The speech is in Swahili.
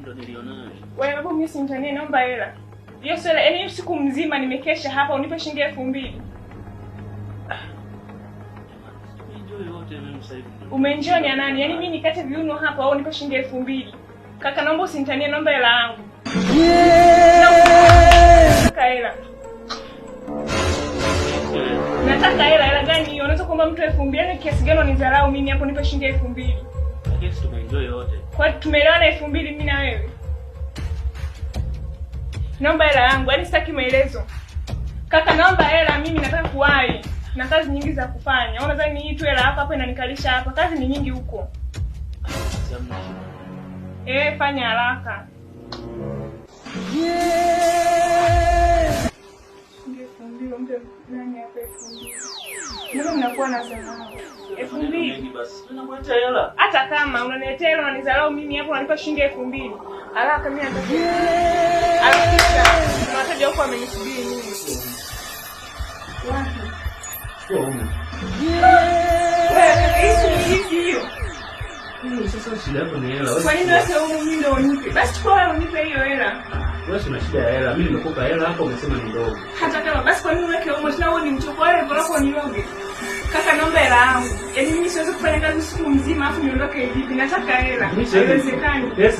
Ndio nilionayo. Wewe hapo mimi simtanie, naomba hela. Hiyo sio hela. Yaani siku mzima nimekesha hapa unipe shilingi 2000. Tumeenjoy wote mimi sasa hivi. Umeenjoy ni ya nani? Yaani mimi nikate viuno hapa au unipe shilingi 2000. Kaka, naomba usinitanie, naomba hela yangu. Nataka hela. Nataka hela. Hela gani hiyo? Unaweza kuomba mtu 2000? Yaani kiasi gani unanidharau mimi hapo nipe shilingi 2000? Lakini si tumeenjoy wote. Kwa tumeelewana 2000 mimi na wewe. Naomba hela yangu, yaani sitaki maelezo. Kaka, naomba hela, mimi nataka kuwahi. Na kazi nyingi za kufanya. Wewe unadhani hii tu hela hapa hapa inanikalisha hapa? Kazi ni nyingi huko. Sasa hamna shida. Eh, fanya haraka. Shilingi 2000, mpe nani hapa 2000? Mbona mnakuwa na dharau? 2000. Mengi basi. Nakuletea hela. Hata kama unaniletea hela unanidharau mimi hapo unanipa shilingi 2000. Haraka, mimi nataka. Harakisha. Kuna wateja huko wamenisubiri mimi. Wapi? Chukua humu. Wewe, hii hivi hiyo. Sasa shida yako ni hela. Wewe Kwa nini wewe humu mimi ndio unipe? Basi chukua wewe unipe hiyo hela. Wewe una shida ya hela. Mimi nimekupa hela hapo umesema ni ndogo. Hata kama basi kwa nini uweke humo? Tena wewe ni mchoko wewe bora niroge. Kaka, naomba hela yangu. Yaani mimi siwezi kufanya kazi siku mzima afu niondoke hivi. Nataka hela. Mimi siwezi. Haiwezekani. Pesa